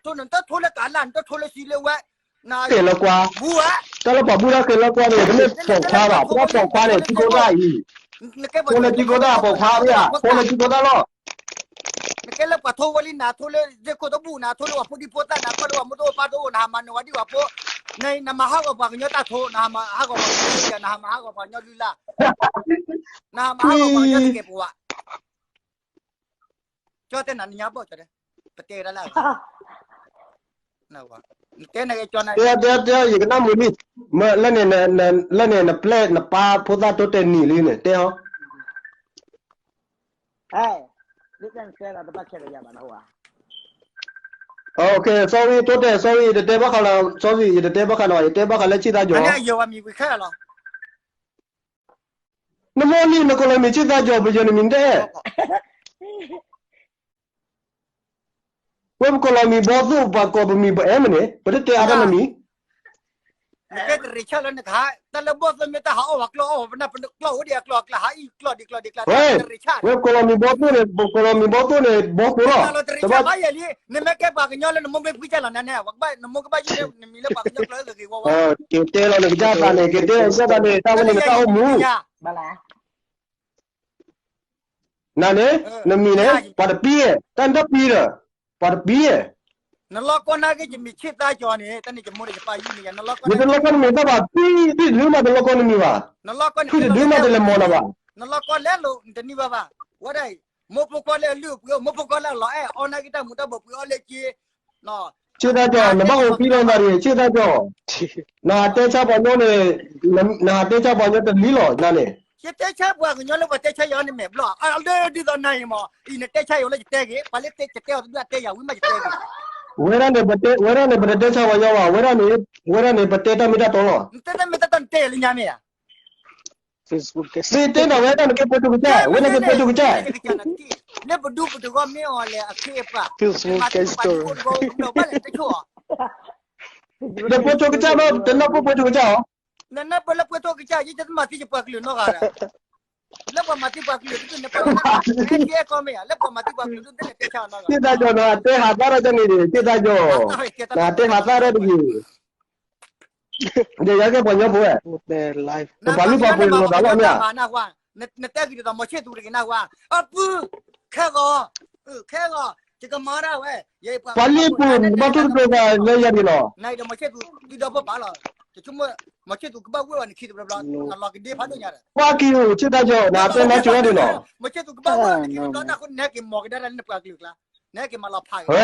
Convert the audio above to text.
ထိနတထိလၢကးလၢ် နတထိလၢစံလၢဝဲ, ဃဲၤလၢကွၢ်, တၢ်လၢပှၤဘူၣ်တၢ်ဃဲၤလၢကွၢ်န့ၣ် တမ့ၢ်ပိာ်ခွါဘၣ်, ပှၤပိာ်ခွါန့ၣ် ထံကိတၢ်အံၤ, ထိလၢထံကိတၢ်ပိာ်ခွါဝဲဧါ, ထိလၢထံကိတၢ်လီၤ. နကဲလၢပှၤထိဝဲလံ နထိလၢစ့ၢ်ခိၣ်တဘူၣ် နထိလၢပှၤဖိဒံဖိသၣ် နကွၢ်လၢပှၤမုၢ်တအိၣ်ပၢ်တအိၣ် နဟးမၤနၢၤဝဲဒံးပှၤဖိ, နမၤဟးဂီၤပှၤကညီတၢ်ထိ နဟးမၤဟးဂီၤပှၤကညီ နဟးမၤဟးဂီၤပှၤကညီလုၢ်လၢ်, နဟးမၤဟးဂီၤပှၤကညီတကဲပဝး, ကၠီတဲနၤနညါဘီၣ်ကၠီတဲ, ပတဲဝဲဒၣ်လၢ နတဲနကဲကၠီန, တဲတဲတဲ ယကနၣ်မုာ်လံ, လၢန့ၣ် လၢန့ၣ် နပျဲၢ်နပၢ်ဖိသၣ်တိတဲနံၤလံန့ၣ် တဲဟီ sorry တိတဲ sorry တတဲဘၣ်ဃးလၢ sorry ယတတဲဘၣ်ဃးလၢဆံၣ်သးကီၤ, နမိၢ်လံ နကလီၤမံၤဆံၣ်သးကီၤ ပယီၤနမံၤတဲ ဝဲပကလီၤမံၤဘီသိၣ် ပှၤကိးပမံၤပအဲၣ်မ့ၢ်န့ၣ် ပတတဲအါတၢ်နမံၤ, နကဲတရ့းဆၣ်လၢနကဟး တၢ်လၢဘီၣ်သိၣ်မ့ၢ်တၢ်ဟးအီၣ်ဝဲကျီၢ်အီၣ်ဝဲပနၢ် ပကျီၢ်အိၣ်ဒံးအကျီၢ်အကျါ ဟးအံၤကျီၢ်ဒံးကျီၢ်ဒံးကျါ တရ့းဆၣ်, ဝဲပကလီၤမံၤဘီသိၣ်န့ၣ် ပကလီၤမံၤဘီသိၣ်န့ၣ် ဘီသိၣ်လီၤ, တရ့းဆၣ်ဘၣ်ယဲလံ, နမ့ၢ်ကဲပှၤကညီလၢနမိၢ်မ့ၢ်ဖှံကၢ်လီၤနၤန့ၣ် ပကဘၣ်နမိၢ်ကဘၣ်ယုၢ်န့ၣ် နမံၤလၢပှၤကညီကျိာ်ဂ့ၤဂ့ၤဝါဝါ, ကတဲလီၤ နကစၢ်သးန့ၣ် ကတဲကစၢ်သးန့ၣ် တၢ်ဝဲန့ၣ်နတၢ်အိၣ်မူ နၤန့ၣ် နမံၤန့ၣ် ပှၤတပံၤဧါ, တၢ်နတၢ်ပံၤဒီး ပှၤတပံၤဧါ, နလီၢ်ကီၢ်နာ်က့ ယမံၤဆံၣ်သးကီၤန့ၣ် တၢ်န့ၣ်ယမိၢ်ဒီးယပၢ်ယုၢ်န့ၣ်ယၤ နလီၢ်ကီၢ် နတလီၢ်ကီၢ်နမံၤတၢ်ဘၣ်, ဖံဖံတဒုမးတလီၢ်ကီၢ်နမံၤဘၣ်, ဖံတဒုမးတလဲၤမီၢ်နၤဘၣ်, နလီၢ်ကီၢ်လဲၤလိာ် နတနံၤဘၣ်ဘၣ်, ဝဲဒၣ်အံၤ မိၢ်ဖိခွါလၢအလုၢ်အပှ့ၤအိၣ် မိၢ်ဖိခွါလၢအလီၤအဲၣ် အီနာ်က့တၢ်မူၤတၢ်ဘှီးပှ့ၤအီၣ်လၢက့ ဆံၣ်သးကီၤ နဘၣ်အိၣ်ဖံလီၤနၤဒံး ဆံၣ်သးကီၤ, နဟးတဲဆါပှၤကညီန့ၣ် နဟးတဲဆါပှၤကညီတလံၤလီၤ နၤန့ၣ် ယတဲဆါပှၤကညီလၢပှၤတဲဆါယၤန့ၣ်မဲာ်ဘျီၣ် အလၢဒ်သိးနၤအံၤမး အံၤနတဲဆါယၤလၢယတဲဂ့ၤ ပှၤလၢတဲကတဲအီၤတဒူၣ်အတဲယၤဝံၤမးယတဲဂ့ၤ, ဝဲဒၣ်န့ၣ် ဝဲဒၣ်န့ၣ် ပတတဲဆါပှၤကညီဘၣ် ဝဲဒၣ်န့ၣ် ဝဲဒၣ်န့ၣ် ပတဲတၢ်မ့ၢ်တၢ်တီလီၤ, နတဲတၢ်မ့ၢ်တၢ်တီနတဲယၤလၢညါမ့ၢ်ဧါ မ့ၢ်တဲနၤဝဲဒၣ်နကဲပှဲၤထူကစၢ် ဝဲနကဲပှဲၤထူကစၢ် လၢပဒူပတဂီၢ်မ့ၢ်အီၤလဲၤအခ့အပှၤ မ့ၢ်မၤသံပှၤထူကစၢ်ဘၣ် တဆိၣ်အီၤ နပှဲၤထူကစၢ်ဘၣ် တနၢ်ပှဲၤထူကစၢ်အီၤ နနၢ်ပှဲၤလၢပှဲၤထူကစၢ် ယတမၤသံယပှၤကလုာ်နီတဂၤဒီး လၢပှၤမၤသံပှၤကလုာ်တဒူၣ်န့ၣ် ပှၤကဲကီမ့ၢ်ဧါ လၢပှၤမၤသံပှၤကလုာ်တဒူၣ်န့ၣ် တဲဆါအီၤနီတဂၤ သ့ၣ်သးကီၤနီၤ တဲဟးသါထီၣ်ကန့ၣ်န့ၣ် သ့ၣ်သးကီၤ နတဲဟးသါထီၣ်တဂ့ၤ ဒီးယကဲပှၤကညီဖိဝဲ ပပာ်လုၢ်ပာ်ပှ့ၤလိာ်သးလီၤမ့ၢ်ဧါ နတဲဂ့ၤဒ်သိး မီၤဆ့ၣ်သူတဂ့ၤနၢ်ဟူဧါ အပုၢ် ခဲဂီၤ ခဲဂီၤ ယကမၤဒၣ်ဝဲ ပှၤလံၣ်ပူၤ နဘၣ်ထူၣ်တကျိၤသးလၢယၤဒ်လီၤ နဒီးမီၤဆ့ၣ်သူ သုဒီဖိပာ်လီၤ တဆိကမိၣ် မီၤဆ့ၣ်သူကဘၣ်ဝဲၢ်ဝဲနခံတဘျီဘျီ နလီၤကဒ့ဖးဒိၣ်ညါဒီး ပှၤကံၢ်အိၣ်ဆ့ၣ်သးကီၤ နတဲမၤစၢၤဒ်လီၤ မီၤဆ့ၣ်သူကဘၣ်ဝဲၢ်နခံတဘျီ နၢ်ဟူနဟဲက့ၤမီၤကဒါတၢ်လၢနပှၤကလုာ်ကျါ နဟဲက့ၤမၤလီၤဖးဂ့ၤ ဟဲ